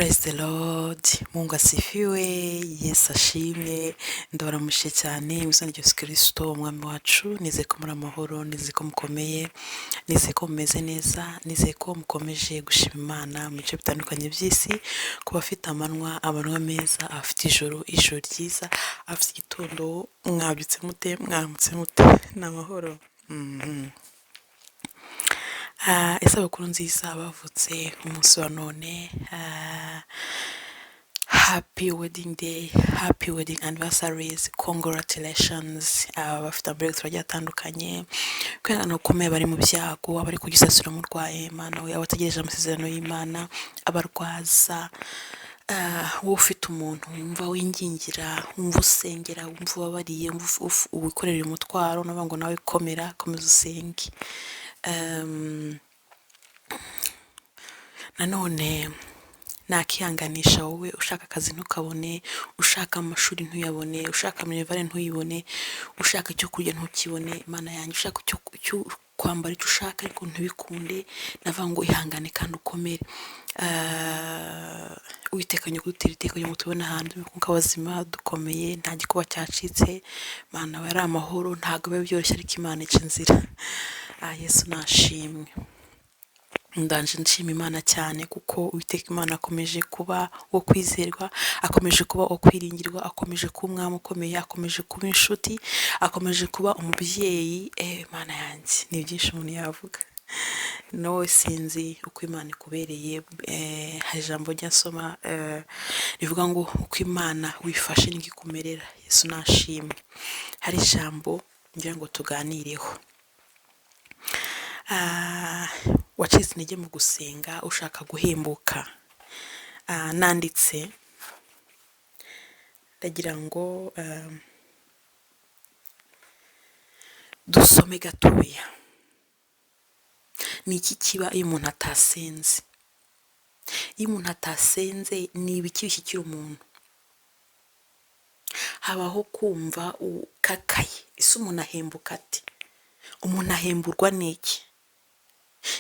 Praise the Lord, Mungu asifiwe, Yesu ashimwe, ndabaramukije cyane mu izina rya Yesu Kristo umwami wacu. Nizeye ko muri amahoro, nizeye ko mukomeye, nizeye ko mumeze neza, nizeye ko mukomeje gushima Imana mu bice bitandukanye by'isi. Ku bafite amanywa, amanywa meza, abafite ijoro, ijoro ryiza, abafite igitondo, mwabyutse mute, mwaramutse mute? Ni amahoro. Isabukuru nziza abavutse umunsi wa none. Happy wedding day, happy wedding anniversaries, congratulations. Abafite amabirthday agiye atandukanye, kwihangana gukomeye, bari mu byago, abari ku gisasiro murwaye, Mana we, abategereje amasezerano y'Imana, abarwaza, wowe ufite umuntu wumva wingingira, wumva usengera, wumva ubabariye, wumva wikorera umutwaro, navuga ngo nawe komera, komeza usenge. Nanone nakihanganisha wowe ushaka akazi ntukabone, ushaka amashuri ntuyabone, ushaka minerval ntuyibone, ushaka icyo kurya ntukibone, Mana yanjye, ushaka icyo kwambara, icyo ushaka ariko ntibikunde, navuga ngo ihangane kandi ukomere. Uwiteka kudutera iteka kugira ngo tubone ahantu umwuka w'abazima, dukomeye, nta gikuba cyacitse, Mana aba ari amahoro. Ntabwo biba byoroshye, ariko Imana ica inzira. Yesu nashimwe. Ndanje nshima Imana cyane kuko Uwiteka Imana akomeje kuba uwo kwizerwa, akomeje kuba uwo kwiringirwa, akomeje kuba umwami ukomeye, akomeje kuba inshuti, akomeje kuba umubyeyi. Mana yanjye, ni byinshi umuntu yavuga. Nawe sinzi uko Imana ikubereye. Hari ijambo njya nsoma rivuga ngo uko Imana wifashe niko ikumerera. Yesu nashimwe. Hari ijambo ngira ngo tuganireho. Wacitse intege mu gusenga, ushaka guhembuka. Nanditse, ndagira ngo dusome gatoya. Ni iki kiba iyo umuntu atasenze? Iyo umuntu atasenze, ni ibiki bishyikira umuntu? Habaho kumva ukakaye. Ese umuntu ahembuka ate? Umuntu ahemburwa n'iki?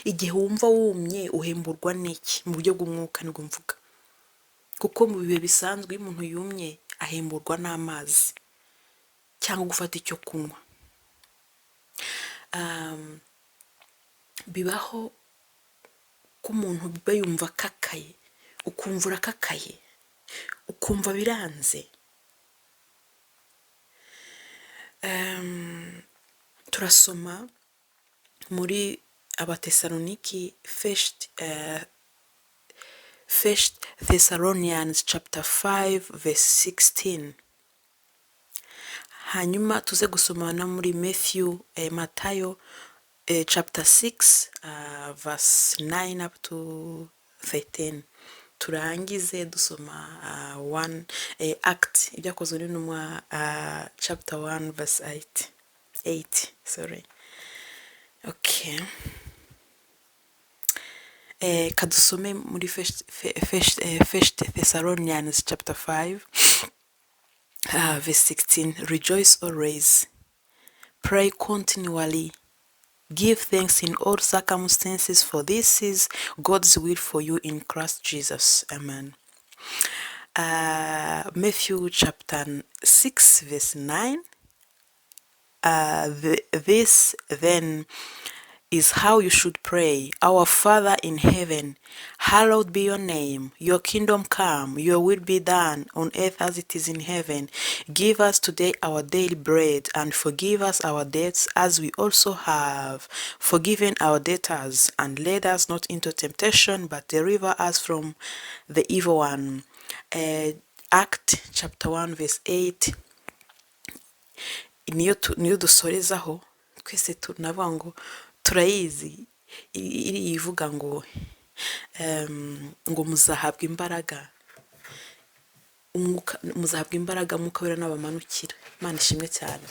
Igihe wumva wumye, uhemburwa n'iki mu buryo bw'umwuka? Nibwo mvuga, kuko mu bihe bisanzwe iyo umuntu yumye ahemburwa n'amazi cyangwa gufata icyo kunywa. Bibaho ko umuntu aba yumva akakaye, ukumva urakakaye, ukumva biranze. Turasoma muri Abatesaloniki, First Thessalonians chapter 5 verse 16, hanyuma tuze gusoma no muri Matthew, Matayo, chapter 6, verse 9 up to 13. Turangize dusoma one Act, Ibyakozwe n'Intumwa, chapter 1 verse 8 8, sorry. Okay. Kadusome muri First Thessalonians chapter 5, verse 16: "Rejoice always, pray continually, give thanks in all circumstances, for this is God's will for you in Christ Jesus." Amen. Matthew chapter 6 verse 9: "This then is how you should pray. Our Father in heaven, hallowed be your name. Your kingdom come, your will be done on earth as it is in heaven. Give us today our daily bread, and forgive us our debts as we also have forgiven our debtors. And lead us not into temptation, but deliver us from the evil one." Act chapter 1 verse 8 niyo dusorezaho. Twese tunavuga ngo turayizi, iriya ivuga ngo muzahabwa imbaraga umwuka, muzahabwa imbaraga Mwuka Wera nabamanukira. Imana ishimwe cyane.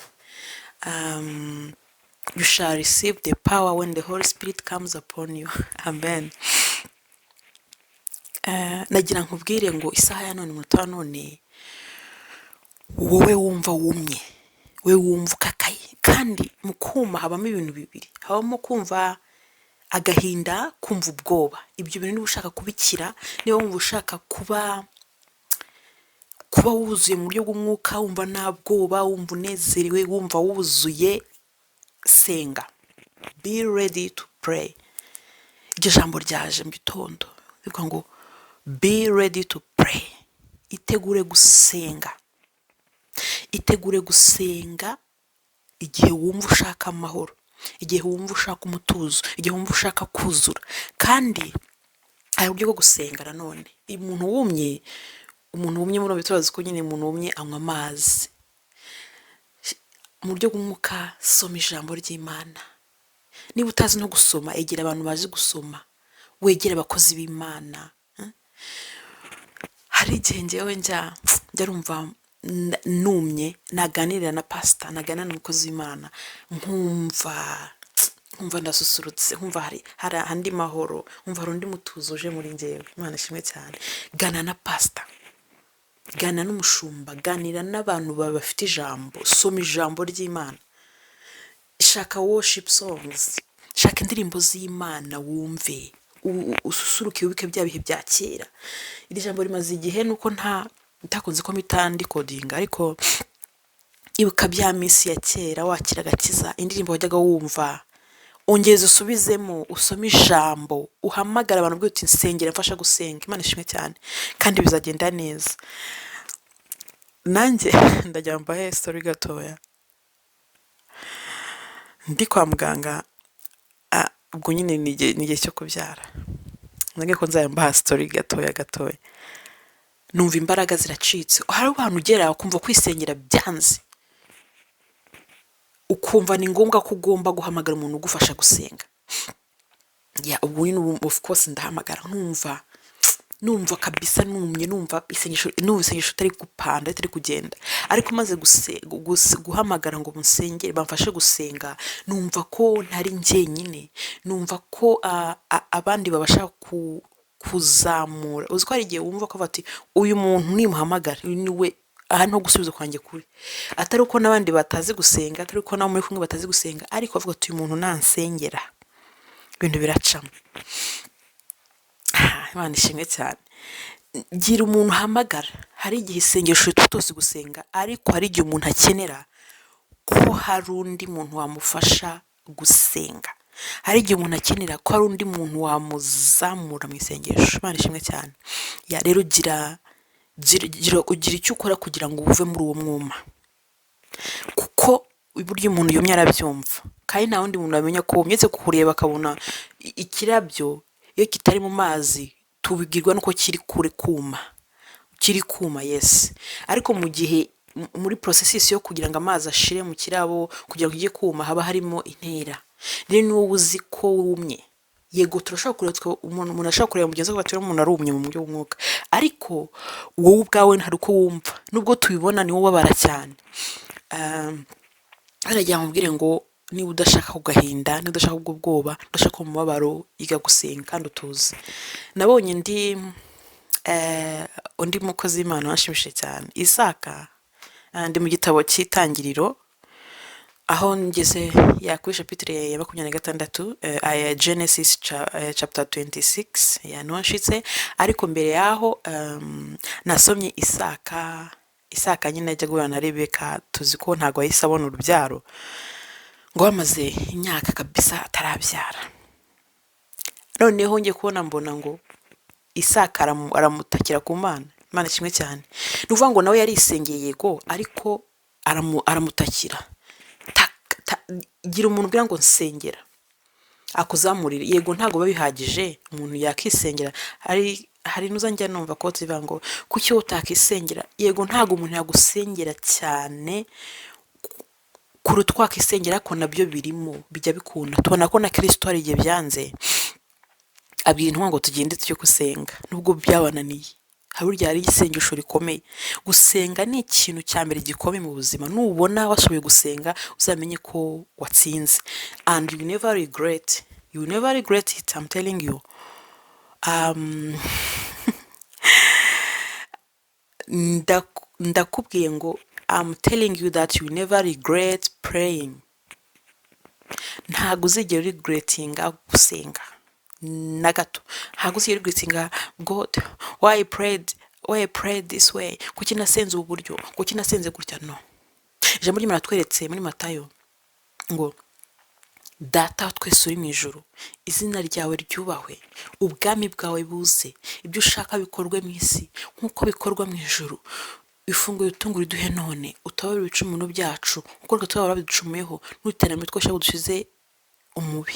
You shall receive the power when the Holy Spirit comes upon you. Amen. Nagira nkubwire ngo isaha ya none, umunota wa none, wowe wumva wumye, we wumva ukakaye, kandi mu kuma habamo ibintu bibiri: habamo kumva Agahinda, kumva ubwoba, ibyo bintu niba ushaka kubikira, niba wumva ushaka kuba wuzuye mu buryo bw'umwuka, wumva nta bwoba, wumva unezerewe, wumva wuzuye, senga. Be ready to pray. Iryo jambo ryaje mu gitondo rivuga ngo be ready to pray. Itegure gusenga, itegure gusenga igihe wumva ushaka amahoro, igihe wumva ushaka umutuzo, igihe wumva ushaka kuzura. Kandi hari uburyo bwo gusenga nanone. Umuntu wumye muri ubu, turazi ko nyine umuntu wumye anywa amazi. Mu buryo bw'umwuka, soma ijambo ry'Imana. Niba utazi no gusoma, egera abantu bazi gusoma, wegere abakozi b'Imana. Hari igihe ngewe njya numva numye, naganirira na pasita, naganira n'umukozi w'Imana, nkumva ndasusurutse, nkumva hari andi mahoro, nkumva hari undi mutuzo uje muri ngewe. Imana ishimwe cyane. Gana na pasita, gana n'umushumba, ganira n'abantu bafite ijambo, soma ijambo ry'Imana, shaka worship songs, shaka indirimbo z'Imana wumve, ususuruke, wibuke bya bihe bya kera. Iri jambo rimaze igihe, nuko ntakunze ko mpita ndikodinga, ariko ibuka bya minsi ya kera wakira agakiza, indirimbo wajyaga wumva, ongeza usubizemo, usome ijambo, uhamagara abantu ubwira uti: "Nsengera, mfasha gusenga." Imana ishimwe cyane, kandi bizagenda neza. Nanjye ndajya mbahe story gatoya. Ndi kwa muganga, ubwo nyine ni igihe cyo kubyara, nabwiye ko nzajya mbaha story gatoya gatoya. Numva imbaraga ziracitse. Hari ahantu ugera ukumva kwisengera byanze, ukumva ni ngombwa ko ugomba guhamagara umuntu ugufasha gusenga. Ya, ubu nyine, ubu of course ndahamagara, numva kabisa numye, numva isengesho itari gupanda, itari kugenda. Ariko maze guhamagara ngo munsengere, bamfashe gusenga, numva ko ntari njyenyine, numva ko abandi babasha kuzamura. Uzi ko hari igihe wumva ko bati: "Uyu muntu nimuhamagara, uyu ni we, aha niho gusubiza kwanjye kuri." Atari uko n'abandi batazi gusenga, atari uko n'abo muri kumwe batazi gusenga, ariko bavuga ati: "Uyu muntu nansengera ibintu biracamo." Imana ishimwe cyane. Gira umuntu uhamagara. Hari igihe isengesho tuba tuzi gusenga, ariko hari igihe umuntu akenera ko hari undi muntu wamufasha gusenga, hari igihe umuntu akenera ko hari undi muntu wamuzamura mu isengesho. Imana ishimwe cyane. Ya, rero gira gira gira ugira icyo ukora kugira ngo uve muri uwo mwuma, kuko burya umuntu yumye arabyumva, kandi nta wundi muntu wamenya ko wumye uretse kukureba akabona ikirabyo iyo kitari mu mazi tubibwirwa nuko kiri kure kuma, kiri kuma, yes. Ariko mu gihe muri processus yo kugira ngo amazi ashire mu kirabo, kugira ngo kijye kuma, haba harimo intera. Rero ni wowe uzi ko wumye. Yego, turashobora kureba, umuntu ashobora kureba mugenzi we ati: "Umuntu arumye mu buryo bw'umwuka," ariko wowe ubwawe hari uko wumva. Nubwo tubibona, ni wowe ubabara cyane. Haragira ngo nkubwire ngo niba udashaka ku gahinda, niba udashaka ubwo bwoba, udashaka umubabaro, iga gusenga kandi utuze. Nabonye undi mukozi w'Imana wanshimishije cyane, Isaka. Ndi mu gitabo cy'Itangiriro, aho ngeze ya kuri chapitre ya 26, aya Genesis chapter 26, ya niho nshitse. Ariko mbere yaho nasomye Isaka. Isaka nyine ajya guhura na Rebeka, tuzi ko ntabwo yahise abona urubyaro, ngo bamaze imyaka kabisa atarabyara. Noneho ngiye kubona mbona ngo Isaka aramutakira ku Mana. Imana kimwe cyane, ni ukuvuga ngo nawe yarisengeye, yego, ariko aramutakira. Gira umuntu ubwira ngo nsengera akuzamurire. Yego, ntabwo biba bihagije, umuntu yakisengera. Hari nuza njya numva ko tuvuga ngo kuki wowe utakisengera. Yego, ntabwo umuntu yagusengera cyane kuruta wakisengera, ariko nabyo birimo bijya bikunda. Tubona ko na Kirisito hari igihe byanze, abwira intumwa ngo tugende tujye gusenga, nubwo byabananiye. Burya hari isengesho rikomeye. Gusenga ni ikintu cya mbere gikomeye mu buzima. Nubona washoboye gusenga, uzamenye ko watsinze, and you never regret, you never regret it, I'm telling you. Ndakubwiye ngo I'm telling you that you never regret praying. Ntabwo uzigera uregretinga gusenga na gato. Ntabwo uzigera uregretinga "God, why I prayed, why I prayed this way? Kuki nasenze ubu buryo? Kuki nasenze gutya?" No, ijambo ry'Imana tweretse muri Matayo ngo: "Data wa twese uri mu ijuru, izina ryawe ryubahwe, ubwami bwawe buze, ibyo ushaka bikorwe mu isi nk'uko bikorwa mu ijuru. Ifunguro ritungura iduhe none, utubabarire ibicumuro byacu kuko natwe tuba babiducumuyeho, n'uterambere twose dushyize umubi."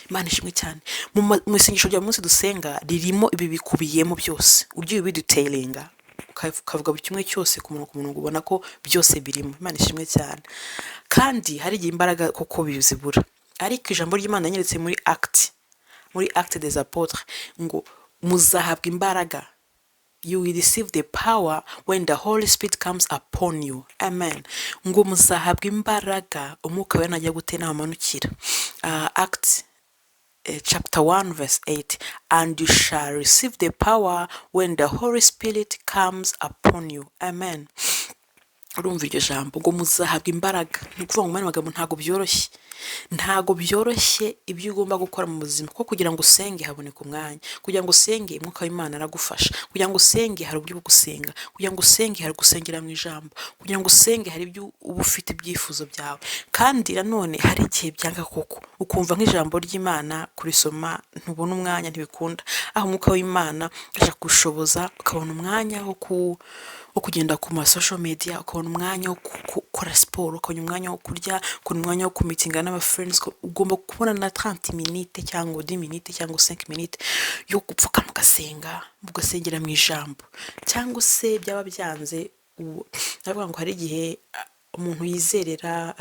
Imana ishimwe cyane. Mu isengesho rya munsi dusenga ririmo ibi, bikubiyemo byose. Ugiye ubidetailinga, ukavuga buri kimwe cyose ku murongo ku murongo, ubona ko byose birimo. Imana ishimwe cyane. Kandi hari igihe imbaraga koko bizibura, ariko ijambo ry'Imana yanyeretse muri Acte des Apôtres ngo muzahabwa imbaraga. You will receive the power when the Holy Spirit comes upon you. Amen. Ngo muzahabwa imbaraga Umwuka Wera najya gute? Namanukira. Act chapter 1 verse 8: "And you shall receive the power when the Holy Spirit comes upon you." Amen. Urumva iryo jambo ngo muzahabwa imbaraga, ni ukuvuga ngo mu yandi magambo ntabwo byoroshye, ntabwo byoroshye ibyo ugomba gukora mu buzima, kuko kugira ngo usenge haboneka umwanya, kugira ngo usenge Umwuka w'Imana aragufasha, kugira ngo usenge hari uburyo bwo gusenga, kugira ngo usenge hari gusengera mu ijambo, kugira ngo usenge hari ibyo uba ufite, ibyifuzo byawe. Kandi nanone hari igihe byanga koko, ukumva nk'ijambo ry'Imana kurisoma ntubona umwanya, ntibikunda, aho Umwuka w'Imana aje gushoboza ukabona umwanya wo kugenda ku ma social media, ukabona umwanya wo gukora siporo, ukabona umwanya wo kurya, ukabona umwanya wo kumeetinga n'aba friends. Ugomba kubona na 30 minutes cyangwa 10 minutes cyangwa 5 minutes yo gupfukama ugasenga, ugasengera mu ijambo, cyangwa se byaba byanze, ndavuga ngo hari igihe umuntu yizerera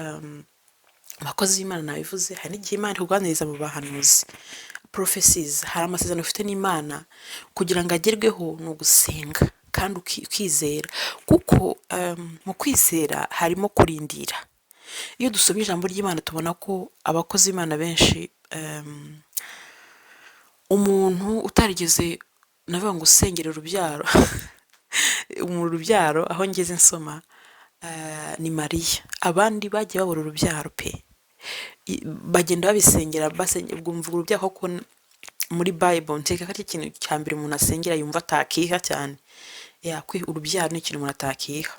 abakozi b'Imana. Nabivuze, hari n'igihe Imana ikuganiriza mu bahanuzi, prophecies. Hari amasezerano ufite n'Imana, kugira ngo agerweho ni ugusenga kandi ukizera, kuko mu kwizera harimo kurindira. Iyo dusomye ijambo ry'Imana tubona ko abakozi b'Imana benshi, umuntu utarigeze, navuga ngo usengera urubyaro, mu rubyaro aho ngeze nsoma ni Mariya. Abandi bagiye babura urubyaro pe, bagenda babisengera. Ubwo mvuga urubyaro kuko muri Bible nkeka ko ari ikintu cya mbere umuntu asengera yumva atakiha cyane. Urubyaro ni ikintu umuntu atakiha,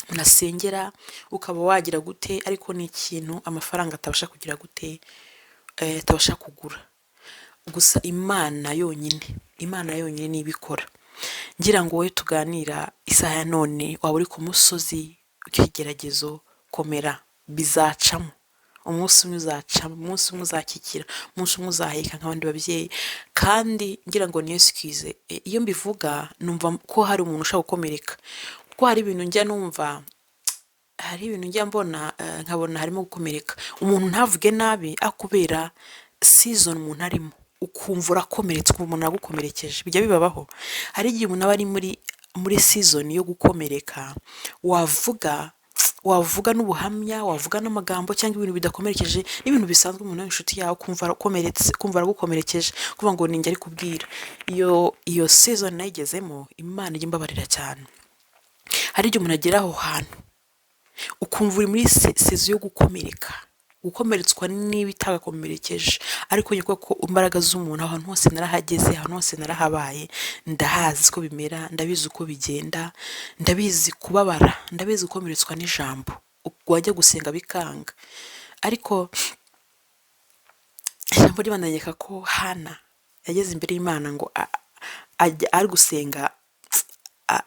umuntu asengera ukaba wagira gute, ariko ni ikintu amafaranga atabasha kugira gute, atabasha kugura. Gusa Imana yonyine, Imana yonyine niyo ibikora. Ngira ngo wowe tuganira isaha ya none, waba uri ku musozi w'ikigeragezo, komera, bizacamo. Umunsi umwe uzacamo, umunsi umwe uzakikira, umunsi umwe uzaheka nk'abandi babyeyi. Kandi ngira ngo niyo sikize, iyo mbivuga numva ko hari umuntu ushobora gukomereka, kuko hari ibintu njya numva, hari ibintu njya mbona, nkabona harimo gukomereka. Umuntu ntavuge nabi, ariko kubera season umuntu arimo, ukumva urakomeretse, ukumva umuntu aragukomerekeje. Bijya bibabaho. Hari igihe umuntu aba ari muri season yo gukomereka, wavuga n'ubuhamya, wavuga n'amagambo cyangwa ibintu bidakomerekeje n'ibintu bisanzwe, umuntu w'inshuti yawe, ukumva arakomeretse, ukumva aragukomerekeje, kuvuga ngo ninjye ari kubwira. Iyo season nayigezemo, Imana ijya imbabarira cyane. Hari igihe umuntu agera aho hantu ukumva uri muri season yo gukomereka, gukomeretswa n'ibitagakomerekeje, ariko nyine ko imbaraga z'umuntu, ahantu hose narahageze, ahantu hose narahabaye, ndahazi uko bimera, ndabizi uko bigenda, ndabizi kubabara, ndabizi gukomeretswa n'ijambo, wajya gusenga bikanga. Ariko ijambo ry'Imana rinyereka ko Hana yageze imbere y'Imana, ngo ari gusenga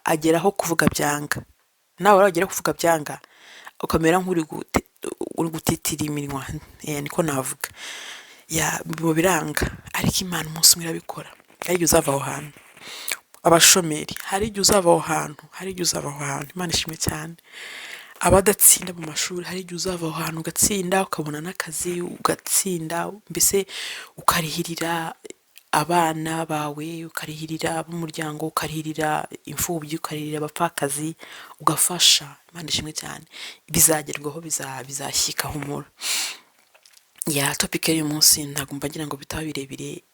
agera aho kuvuga byanga. Nawe wagera kuvuga byanga, ukamera nk'uri uri gutitira iminwa, niko navuga, ya biranga, ariko Imana umunsi umwe irabikora. Hari igihe uzava aho hantu. Abashomeri, hari igihe uzava aho hantu, hari igihe uzava aho hantu. Imana ishimwe cyane. Abadatsinda mu mashuri, hari igihe uzava aho hantu ugatsinda, ukabona n'akazi, ugatsinda, mbese ukarihirira abana bawe, ukarihirira ab'umuryango, ukarihirira imfubyi, ukarihirira abapfakazi, ugafasha. Imana ishimwe cyane. Bizagerwaho, bizashyika, humura. Ya topic y'uyu munsi ntabwo mba ngira ngo bitaba birebire.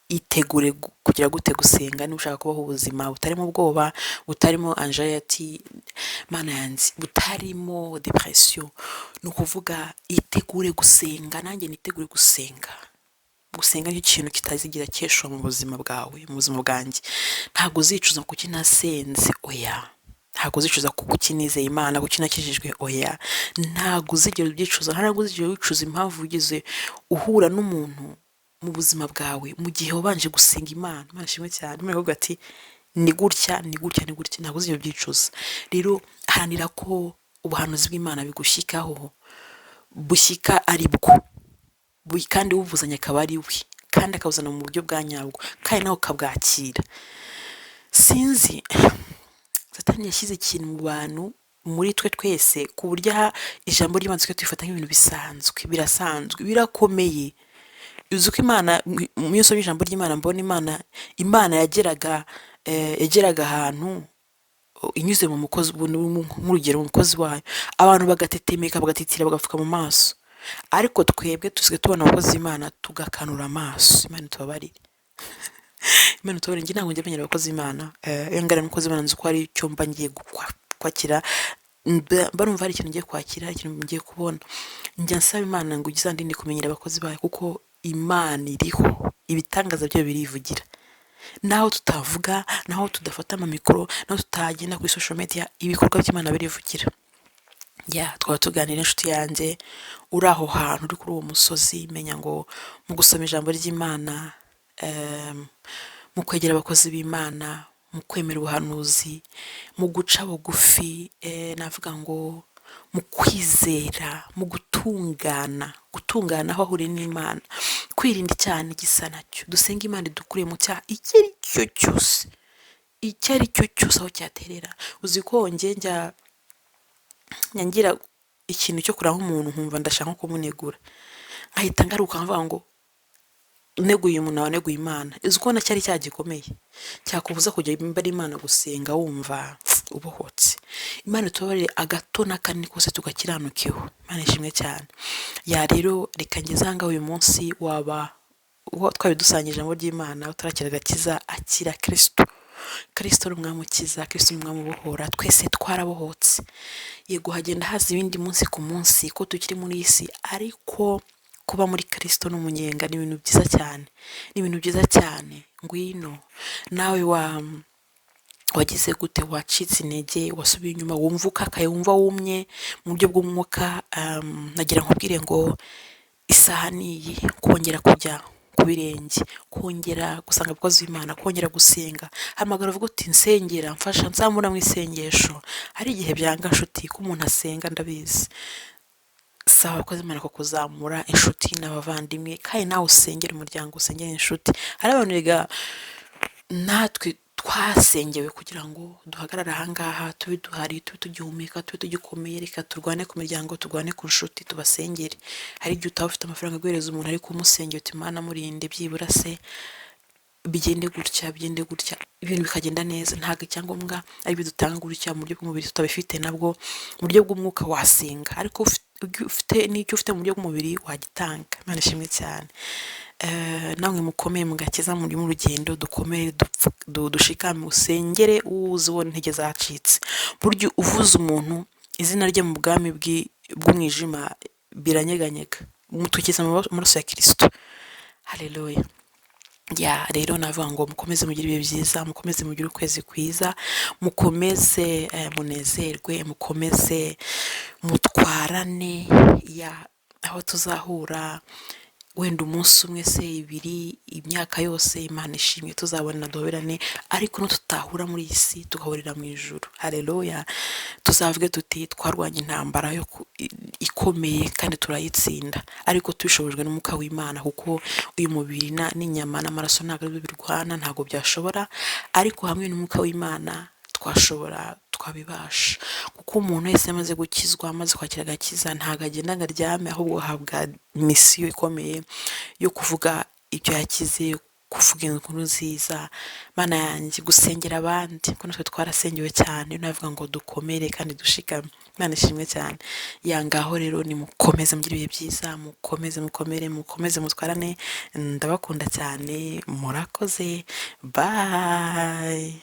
Itegure kugira gute? Gusenga. Niba ushaka kubaho ubuzima butarimo ubwoba, butarimo anxiety, Mana yanjye, butarimo depression, ni ukuvuga itegure gusenga. Nanjye nitegure gusenga. Gusenga nicyo kintu kitazigira cyeshwa mu buzima bwawe, mu buzima bwanjye. Ntabwo uzicuza kuki nasenze, oya. Ntabwo uzicuza kuki nizeye Imana, kuki nakijijwe, oya. Ntabwo uzigera ubyicuza, ntabwo uzigera wicuza impamvu wigeze uhura n'umuntu mu buzima bwawe mu gihe wabanje gusenga Imana. Imana ishimwe cyane. Imana iravuga ati: "Ni gutya, ni gutya, ni gutya." Ntabwo uzigera ubyicuza. Rero haranira ko ubuhanuzi bw'Imana bigushyikaho, bushyika ari bwo, kandi ubuzanye akaba ari we, kandi akabuzana mu buryo bwa nyabwo, kandi nawe ukabwakira. Sinzi, Satani yashyize ikintu mu bantu, muri twe twese, ku buryo aha ijambo ry'Imana twe tubifata nk'ibintu bisanzwe. Birasanzwe, birakomeye. Uzi ko Imana, iyo usomye ijambo ry'Imana, mbona Imana yageraga ahantu inyuze mu mukozi, nk'urugero mu mukozi wayo, abantu bagatetemeka, bagatitira, bagapfuka mu maso. Ariko twebwe dusigaye tubona abakozi b'Imana tugakanura amaso. Imana itubabarire, Imana itubabarire. Njye ntabwo njya menyera abakozi b'Imana. Iyo nganira n'umukozi w'Imana, nzi ko hari icyo mba ngiye kwakira, mba numva hari ikintu ngiye kwakira, hari ikintu ngiye kubona. Njya nsaba Imana ngo izandinde kumenyera abakozi bayo, kuko Imana iriho, ibitangaza byayo birivugira. Naho tutavuga, naho tudafata amamikoro, naho tutagenda kuri social media, ibikorwa by'Imana birivugira. Ya, twaba tuganira n'inshuti yanjye uri aho hantu, uri kuri uwo musozi, menya ngo mu gusoma ijambo ry'Imana, mu kwegera abakozi b'Imana, mu kwemera ubuhanuzi, mu guca bugufi, navuga ngo mu kwizera, mu gutungana, gutungana aho ahuriye n'Imana, kwirinda icyaha n'igisa nacyo. Dusenga Imana idukure mu cyaha icyo ari cyo cyose, icyo ari cyo cyose, aho cyaterera. Uzi ko njye njya ngira ikintu cyo kureba nk'umuntu, nkumva ndashaka nko kumunegura, nkahita ngaruka nkavuga ngo neguye umuntu aba neguye Imana. Uzi ko na cyari cyaha gikomeye cyakubuza kujya imbere y'Imana gusenga wumva ubohotse? Imana itubabarire, agato n'akanini kose tugakiranukeho. Imana ishimwe cyane. Ya, rero reka ngeze aha ngaha uyu munsi. Waba twari dusangije ijambo ry'Imana, utarakira agakiza, akira Kristo. Kristo ni umwami ukiza, Kristo ni umwami ubohora. Twese twarabohotse. Yego, hagenda haza ibindi munsi ku munsi ko tukiri muri iyi si, ariko kuba muri Kristo n'umunyenga ni ibintu byiza cyane, ni ibintu byiza cyane. Ngwino nawe wa wagize gute, wacitse intege, wasubiye inyuma, wumva ukakaye, wumva wumye mu buryo bw'umwuka, nagira nkubwire ngo isaha ni iyi kongera kujya ku birenge, kongera gusanga abakozi b'Imana, kongera gusenga. Hamagara uvuga uti: "Nsengera, mfasha, nzamura mu isengesho." Hari igihe byanga, nshuti, ko umuntu asenga, ndabizi. Saba abakozi b'Imana kukuzamura, inshuti n'abavandimwe, kandi nawe usengere umuryango, usengere inshuti. Hari abantu rega natwe twasengewe kugira ngo duhagarare ahangaha, tube duhari, tube tugihumeka, tube tugikomeye. Reka turwane ku miryango, turwane ku nshuti, tubasengere. Hari igihe utaba ufite amafaranga yo guhereza umuntu, ariko umusengera uti: "Imana murinde, byibura se bigende gutya, bigende gutya," ibintu bikagenda neza. Ntabwo icyangombwa ari ibyo dutanga gutya mu buryo bw'umubiri. Tutabifite nabwo mu buryo bw'umwuka wasenga, ariko ufite n'icyo ufite mu buryo bw'umubiri wagitanga. Imana ishimwe cyane. Namwe mukomeye mu gakiza, muri mu rugendo, dukomere, dushikame. Usengere uzi ubona intege zacitse. Burya uvuze umuntu izina rye mu bwami bw'umwijima biranyeganyega. Mutwikiza mu maraso ya Kristo. Haleluya. Ya, rero navuga ngo mukomeze mugire ibihe byiza, mukomeze mugire ukwezi kwiza, mukomeze munezerwe, mukomeze mutwarane. Ya, aho tuzahura wenda umunsi umwe se, ibiri, imyaka yose, Imana ishimwe, tuzabona duhoberane. Ariko no tutahura muri iyi si, tugahurira mu ijuru. Haleluya. Tuzavuge tuti: "Twarwanye intambara yo ikomeye kandi turayitsinda," ariko tubishobojwe n'umwuka w'Imana, kuko uyu mubiri n'inyama n'amaraso ntabwo aribyo birwana, ntabwo byashobora. Ariko hamwe n'umwuka w'Imana twashobora, twabibasha, kuko umuntu wese amaze gukizwa, amaze kwakira agakiza, ntabwo agenda ngo aryame, ahubwo ahabwa misiyo ikomeye yo kuvuga ibyo yakize, kuvuga inkuru nziza, Mana yanjye, gusengera abandi, kuko natwe twarasengewe cyane. Navuga ngo dukomere kandi dushikame. Imana ishimwe cyane. Ya, ngaho rero nimukomeze mugire ibihe byiza, mukomeze mukomere, mukomeze mutwarane, ndabakunda cyane, murakoze, bye.